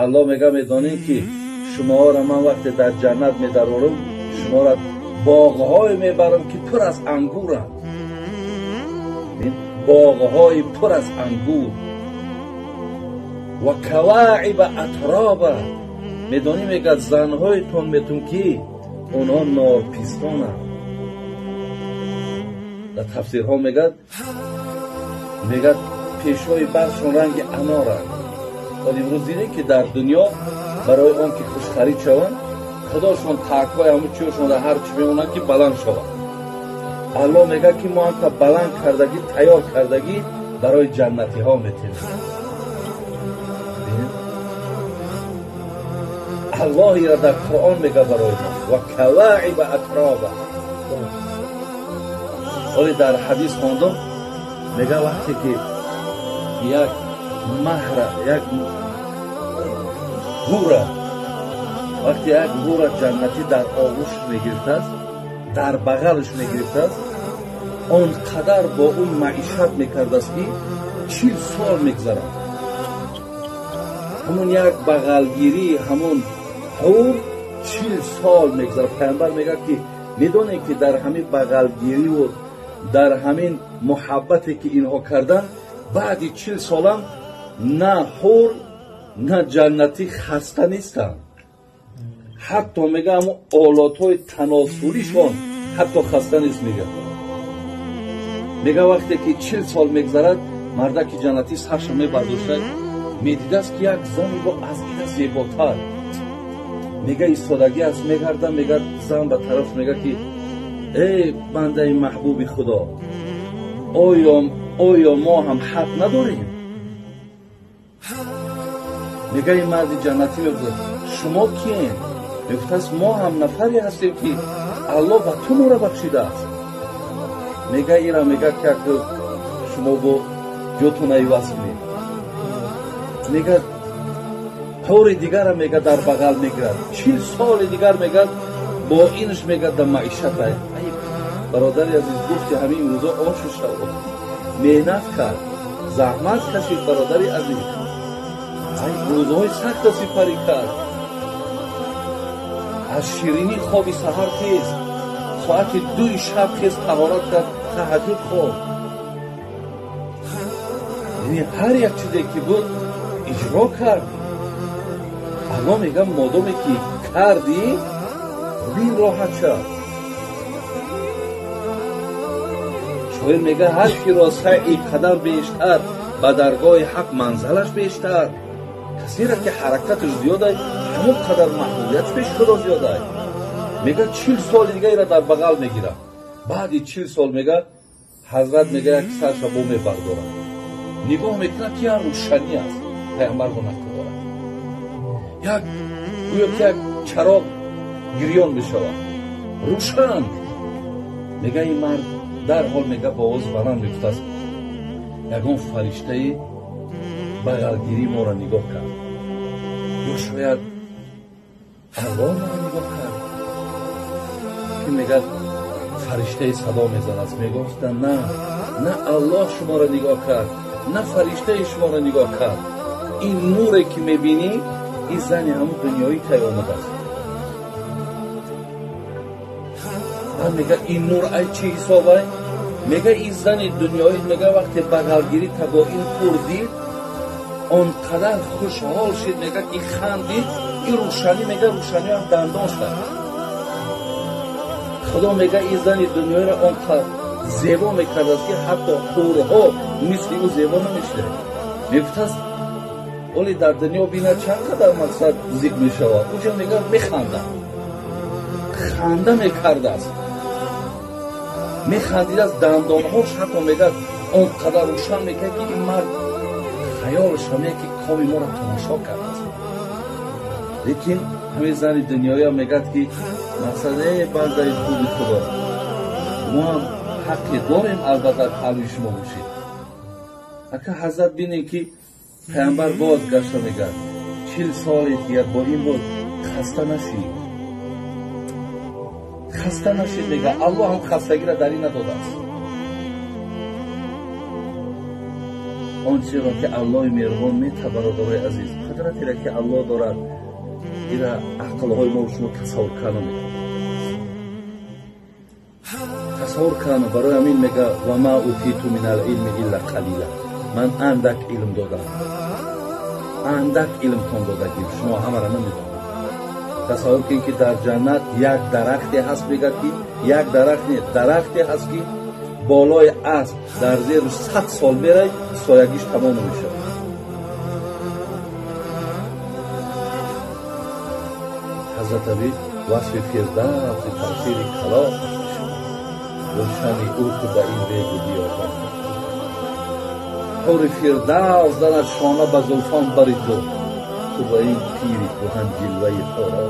Аллоҳ мега медонем ки шуморо ман вақте дар ҷаннат медарорам, шуморо боғҳое мебарам ки пур аз ангуранд. Боғҳои пур аз ангур ва кавоиба атроба. Медонӣ мегӯяд занҳоятон метун ки онҳо норпистонанд. Дар тафсирҳо мегӯяд пешҳои баршон ранги аноранд. Вале имрӯз дидем ки дар дунё барои он ки хушхарид шаванд, худошон таъкҳои ҳамун чиёшон дар ҳар чӣ мемонанд ки баланд шаванд. Аллоҳ мегӯяд ки мо ҳамта баланд кардагӣ, тайёр кардагӣ барои ҷаннатиҳо метем. Аллоҳ ира дар Қуръон мегӯяд барои мо ва кавоиба атроба. Вале дар ҳадис хондам, мегӯяд вақте ки як маҳра, як ҳура, вақте як ҳура ҷаннатӣ дар оғӯш мегирифтааст, дар бағалаш мегирифтааст, он қадар бо ӯ маишат мекардааст ки 40 сол мегузарад. Ҳамон як бағалгирии ҳамон ҳур 40 сол мегузарад. Пайғамбар мегӯяд ки медонед ки дар ҳамин бағалгириву дар ҳамин муҳаббате ки инҳо карданд, баъди 40 солам на ҳур на ҷаннатӣ хаста нестанд. Ҳатто мега ҳамон олотҳои таносулишон ҳатто хаста нест. Мега вақте ки 40 сол мегузарад, мардаки ҷаннатӣ сарша мебардошта медидааст ки як зани бо аз ина зеботар. Мега истодагӣ аст, мегарда, мега зан ба тараф мега ки эй бандаи маҳбуби Худо, оё мо ҳам ҳақ надорем? Мега ин марди ҷаннатӣ мегӯяд шумо кием? Мегуфтааст мо ҳам нафаре ҳастем ки Аллоҳ ба ту моро бахшидааст. Мега ира мега ки як шумо бо ҷотона иваз кунед. Мега ҳури дигара мега дар бағал мегирад. 40 соли дигар мега бо инш мега дар маишат. Бародари азиз, гуфти ҳамин имрӯзо ошу шавод. Меҳнат кард, заҳмат кашид бародари азиз. Ай рӯзҳои сахта сипарӣ кард. Аз ширинии хоби саҳар хез, соати 2 шаб хез, таҳорат кард, таҳаҷҷуд хонд. Яъне ҳар як чизе ки буд иҷро кард. Аллоҳ мегӯяд модоме ки кардӣ, бин роҳат шав. Шоир мегӯяд ҳар киро саъи қадам бештар, ба даргоҳи ҳақ манзалаш бештар. Касеро ки ҳаракаташ зиёд ай, ҳамон қадар маҳбубиятш пеши Худо зиёд ай. Мегӯяд 40 соли дига ира дар бағал мегирад. Баъди 40 сол мегӯяд ҳазрат мегӯяд як сарша бо мебардорад. Нигоҳ мекунад ки як рӯшанӣ аст. Пайғамбар гунаҳ дорад. Як гӯё ки як чароғ гирён мешавад. Рӯшан. Мегӯяд ин мард дарҳол мегӯяд бо овози баланд мегуфтааст ягон фариштаи бағалгирии моро нигоҳ кард. Ё шояд Аллоҳ моро нигоҳ кард. Ки мегӯяд фариштаи садо мезанад. Мегуфта на, на Аллоҳ шуморо нигоҳ кард, на фариштаи шуморо нигоҳ кард. Ин нуре ки мебинӣ, ин зани ҳамун дунёӣ тай омадааст. Баъд мегӯяд ин нур ай чӣ ҳисоб ай? Мегӯяд ин зани дунёӣ, мегӯяд вақте бағалгирӣ та бо ин ҳур дид, он қадар хушҳол шид, мегӯяд ки хандид, ин рӯшанӣ, мегӯяд рӯшанӣ ҳам дандон шуд. Худо мегӯяд ин зани дунёиро он қадар зебо мекардааст ки ҳатто ҳурҳо мисли ӯ зебо намешуданд. Мегуфтааст оли дар дунё бинад чанд қадар мақсад зикр мешавад. Уҷо мегӯяд механдад, ханда мекардааст, механдидааст, дандонҳош ҳатто мегӯяд он қадар рӯшан мекард ки ин мард хаёлаш меяд ки коми моро тамошо кардааст. Лекин ҳамин зани дунёя мегӯяд ки мақсад эй бандаи хуби Худо, мо ҳам ҳаққе дорем албатта паҳлӯи шумо бошед. Ака ҳазрат бинед ки пайғамбар боз гашта мегӯяд 40 соли дигар бо ин боз хаста нашид, хаста нашид. Мегӯяд Аллоҳ ҳам хастагиро дар ин надодааст. Он чизеро ки Аллоҳи меҳрубон мета, бародарои азиз, қадар қудратеро ки Аллоҳ дорад, ира ақлҳои мо шумо тасаввур карда наметавонад. Тасаввур карда, барои ҳамин мега: ва ма утиту минал илми илла қалила. Ман андак илм додам, андак илмтон додагим, шумо ҳамаро намедонед. Тасаввур кунед, ки дар ҷаннат як дарахте ҳаст, мегӯяд, ки як дарахт не, дарахте ҳаст, ки болои асп дар зери 100 сол мерай, соягиш тамом мешавад. Ҳазрат Али васфи Фирдавси таъсири калом гулшани ӯ ту ба ин регу биёбон. Ҳури Фирдавс занад шона ба зулфон бари ту, ту ба ин пири кӯҳан ҷилваи торо.